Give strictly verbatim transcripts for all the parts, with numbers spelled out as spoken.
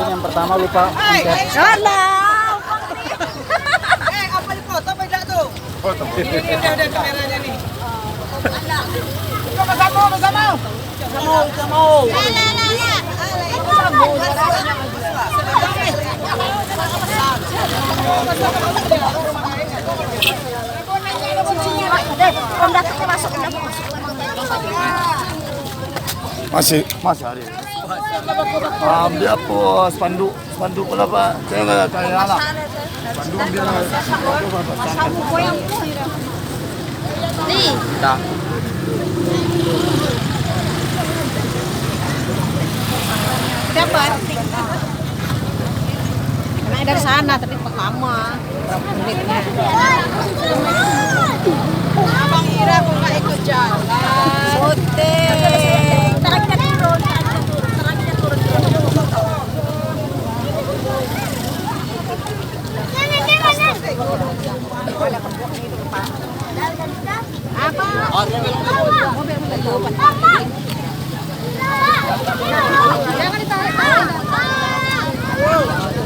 Yang pertama lupa pencet. Alah. Eh, apa dipotong apa tidak tu? Potong. Ini, ini udah, udah kameranya nih. Bersama, bersama. Sama, sama. Masih, masih ada. Ah, bia apo spanduk, spanduk pula, Pak. Saya nggak tanya lah. Spanduk dia. Dah. Dapat. Naik dari sana, tapi lama. Abang Ira kok nggak ikut jalan? Syuting.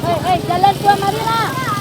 Hei, hei, jalan dua Marina.